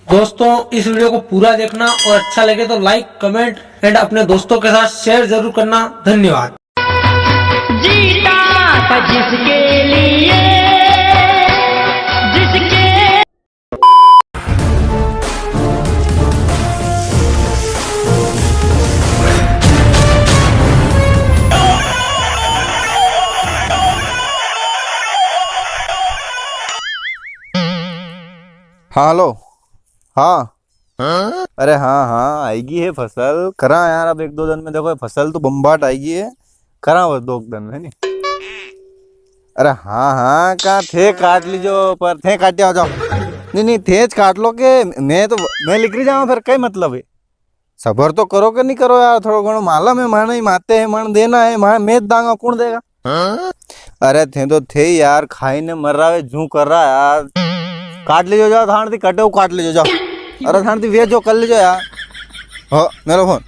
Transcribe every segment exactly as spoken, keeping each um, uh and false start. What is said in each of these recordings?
दोस्तों, इस वीडियो को पूरा देखना और अच्छा लगे तो like, comment and अपने दोस्तों के साथ share जरूर करना। धन्यवाद। जीता था जिसके लिए, जिसके हाँ, हेलो। हाँ। अरे हाँ, हाँ, आएगी है फसल। करा यार, अब एक दो दिन में देखो, फसल तो बम्बाट आएगी है। करा बस दो दिन में, नी? अरे हाँ, हाँ, का थे काट लीजो, पर थे काटिया हो जाओ। नी, नी, थे ज काट लो के, मैं तो, मैं लिकरी जाऊँ, फिर कई मतलब है? सबर तो करो के नी करो यार, थोड़ो घणो मालूम है, माने ही माते है, मन देना है, मा-, मैं दांगा, कुण देगा? अरे थे तो थे यार, खाई ने मर रहा है, जू कर रहा है यार। काट लीजो जाओ, थान थी कटे, वो काट लीजो जाओ। अरे थान थी वे जो कर लीजो यार। हो, मेरा फोन।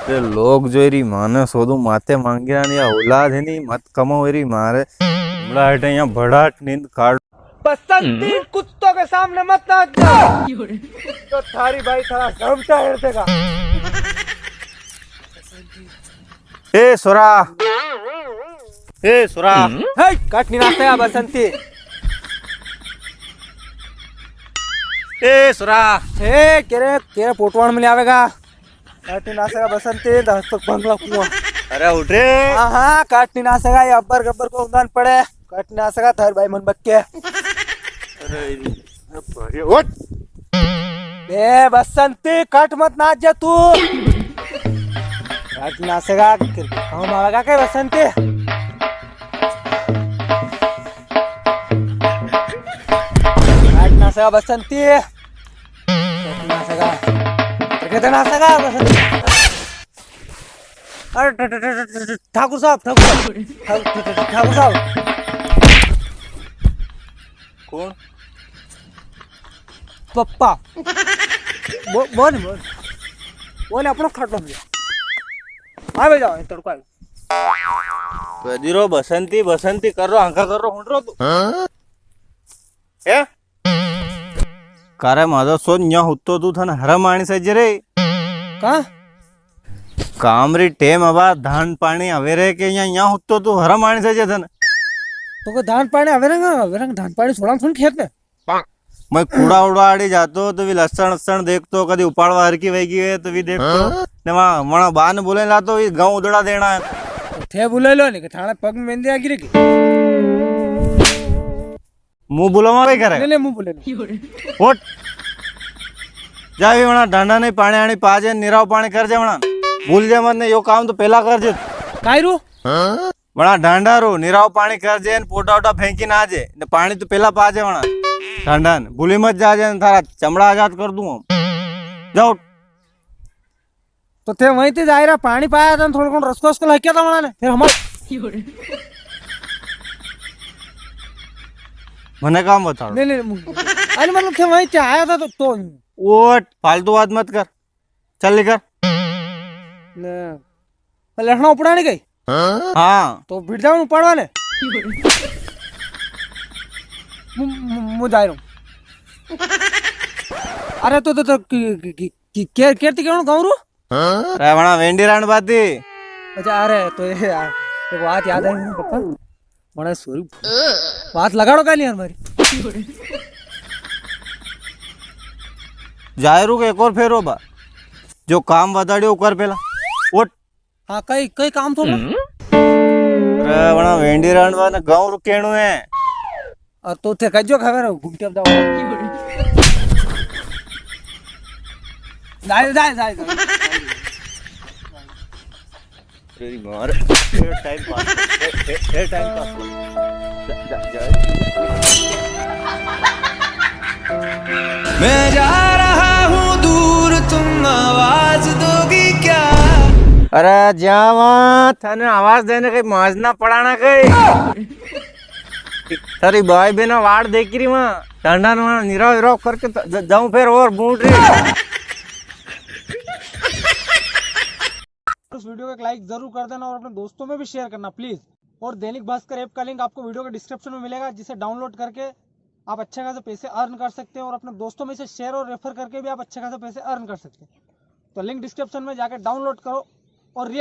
अरे लोग जो री माने सोदू माते मांगे नी, या औलाद है नी, मत कमाओ री मारे। हमरा हटे यहाँ भड़ाट नींद काट। बसंती, कुत्तों के सामने मत नाच जा। तो थारी बाई थारा जमता हेर देगा। ए सोरा, ए सोरा। हे, कट नी नाचेगा बसंती। ए सोरा। हे, केरे, केरे पोटवान में ले आवेगा। काट नी नासेगा बसंती, दस तक बंगला कुआं। अरे उठ रे। हाँ, हाँ, काट नी नासेगा, ये अब्बर गब्बर को उंदान पड़े। काट नी नासेगा, थार भाई मन बक्के। अरे, अरे, उठ। ए बसंती, काट मत नाच जा तू। काट नी नासेगा, काम आवेगा के बसंती? काट नासेगा बसंती। नासेगा। नासेगा। अरे, ठ-, ठ-, ठ-, ठ-, ठ-, ठाकुर साहब, ठाकुर साहब, ठा-, ठ-, ठ-, ठ-, ठाकुर साहब। कौन? पप्पा। बो-, बोल, बोल। बोल, अपनो खाटलो मुझे। आ, बे जाओ, ये तड़को आयो। कदी रो बसंती, बसंती कर रो, हांका कर रो, हुण रो तू। हाँ? हैं? कारे माधव सो न्या हुत्तो तू, थने हरम आणी सजे रे। का? काम री टेम अबा, धान पाणी अवेरे के न्या, न्या हुत्तो तू, हरम आणी सजे थने। तो को धान पाणी अवेरे ना, अवेरे धान पाणी छोड़ा थोड़ी खेत में। मैं कूड़ा उड़ा आड़ी जातो तो भी लसण लसण देखतो, कदी उपाड़वा हरकी वई गी है तो भी देखतो। हाँ? ने वहाँ, वहाँ बा ने बुलई लातो, ये गाँव उदड़ा देना है। तो थे बुलई लो नी, कि थाने पग में मेहंदी आ गिरी की। मुंह बुलावा कई करे? ले, ले, मुंह बुले ले। उठ। जा भी वणा ढांडा ने पाणी आणी पाजे, निराव पाणी कर जे वणा। भूल जे मत ने, यो काम तो पेला कर जे। काई रू? वणा ढांडा रू, निराव पाणी कर जे, पोटा वोटा फेंकी ना जे। ने पाणी तो पेला पाजे वणा। ढांडा ने। भूली मत जा जे, थारा चमड़ा आजाद कर दूं हूं। जा उठ। तो थे वहीं ते जाई रहा, पाणी पाया था, थोड़ा कौन रसको उसको लग गया था वणा ने, फिर हमारे मने काम बताओ। नहीं, नहीं, मु-, अरे मतलब थे वहीं ते आया था तो, तो। उठ, फालतू बात मत कर, चल निकल। ले, लहणा उपड़ाने गई? हाँ। तो भिड़ जाओ उपाड़वा ने। मु-, मु-, मु जा रहा हूँ। अरे तो, तो, तो, कि, कि, कि, कि, के, केरती केवण गाँव रू? अरे वणा वेंडी राण बाती। अच्छा, अरे तो ये यार, एक बात याद आई मेरे पापा। बड़ा सॉरी। बात लगाड़ो का लिया हमारी। जायरू के एक और फेरो बा। जो काम बताड़ियो कर पेला। उठ। हाँ, कई, कई काम थो बा? अरे वणा वेंडी राण बा ने गाँव रू केणू है। और तो थे कजो खबर है, घूमते अब जाओ। जाए, जाए, जाए, जाए। तेरी मार, फिर टाइम पास कर, फिर, फिर, फिर टाइम पास कर। जा, जा, जा। मैं जा रहा हूँ दूर, तुम आवाज दोगी क्या? अरे जावा, थने आवाज देने के माजना पड़ाना कई। थारी भाई बिना वाट देख रही वहाँ, ढांडा ना निराव निराव करके त-, ज-, जाऊं फिर और बूट रही। उस वीडियो को एक लाइक जरूर कर देना और अपने दोस्तों में भी शेयर करना प्लीज। और दैनिक भास्कर ऐप का लिंक आपको वीडियो के डिस्क्रिप्शन में मिलेगा, जिसे डाउनलोड करके आप अच्छे खासे पैसे अर्न कर सकते हैं और अपने दोस्तों में इसे शेयर और रेफर करके भी आप अच्छे खासे पैसे अर्न कर सकते हैं। तो लिंक डिस्क्रिप्शन में जाके डाउनलोड करो और रियल